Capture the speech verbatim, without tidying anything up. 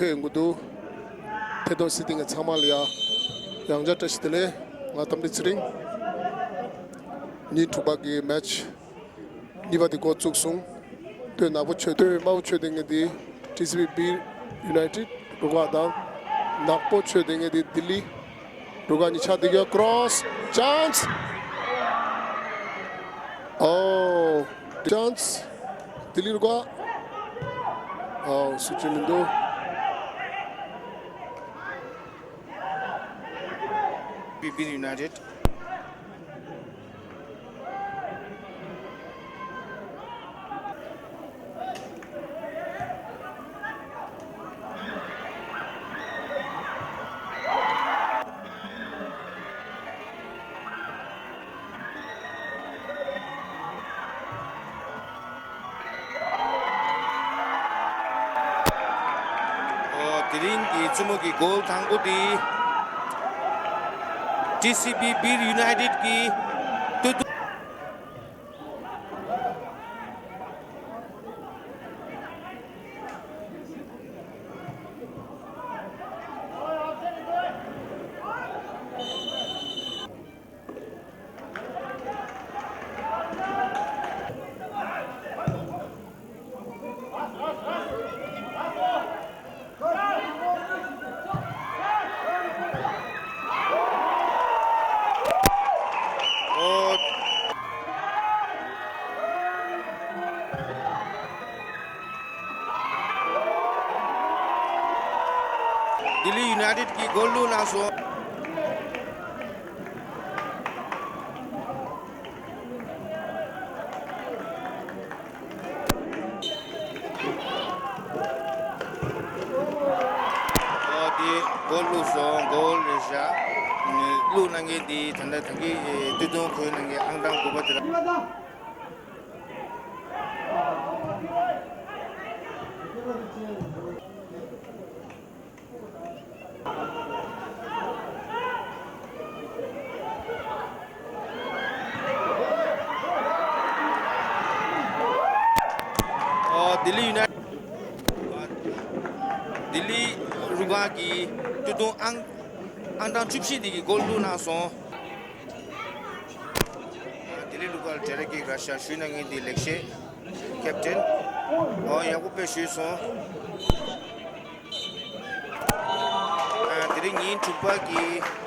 ཕེབས་ཡོང་གི་འདུག་ཐད་གཏོང་གཟིགས་བསྡད་མཁན་ཚང་མ་ལ་ཡ་ཡང་བསྐྱར་བཀྲ་ཤིས་བདེ་ལེགས། ང་རྟ་མགྲིན་ཚེ་རིང་། ཉིན་དྲུག་པ་གི་མེ་ཆི་གཉིས་པ་དེ་འགོ་བཙུགས་སོང་། སྟོད་ནག་པོ་མཆོད། སྟོད་དམར་པོ་མཆོད་བསྡད་མཁན་དེ་ཊི་སི་བི་བིར་ཡུ་ནའི་ཊེཌ་རུ་ཁག་དང་། ནག་པོ་མཆོད་བསྡད་མཁན་དེ་ལྡི་ལི་རུ་ཁག་གཉིས་ཆགས་བསྡད་ཀྱི་ཡོད། ཀྲོ་སི་ཅཱན་སི། ཨོ། ཅཱན་སི། ལྡི་ལི་རུ་ཁག་ཨོ། སུ་ཅི་མི་འདུག་བིར་ཡུ་ནའི་ཊེཌ། ཨོ། དེ་རིང་གི་རྩེད་མོ་གི་གོལ་དང་པོ་དེ་ཊི་སི་བི་བིར་ཡུ་ནའི་ཊེཌ་ཀྱི་སྟོད་ཐུང་། ཨོ། ལྡི་ལི་ཡུ་ནའི་ཊེཌ་ཀྱིས་གོལ་བླུགས་གནང་སོང་། ཨོ། དེ་གོལ་བླུགས་སོང་། གོལ་རེད་ཤག་བླུགས་གནང་མཁན་དེ་ད་ལྟ་ད་གིན་སྟོད་ཐུང་གོན་གནང་མཁན་ཨང་གྲངས་དགུ་པ་དེ་རེད། ཨོ། ལྡི་ལི་ཡུ་ནའི་ལྡི་ལི་རུ་ཁག་གི་སྟོད་ཐུང་ཨང་ཨང་གྲངས་བཅུ་བཞི་དེ་གིས་གོལ་བླུགས་གནང་སོང་། ལྡི་ལི་རུ་ཁག་ལ་ཌའི་རེག་ཀིག་རེད་ཤག་ཞུ་གནང་མཁན་དེ་ལེགས་བཤད་ཀེབ་ཊེན། ཨོ། ཡག་པོ་དཔེ་ཞུས་སོང་། ཨ། དེ་རིང་ཉིན་དྲུག་པ་གི་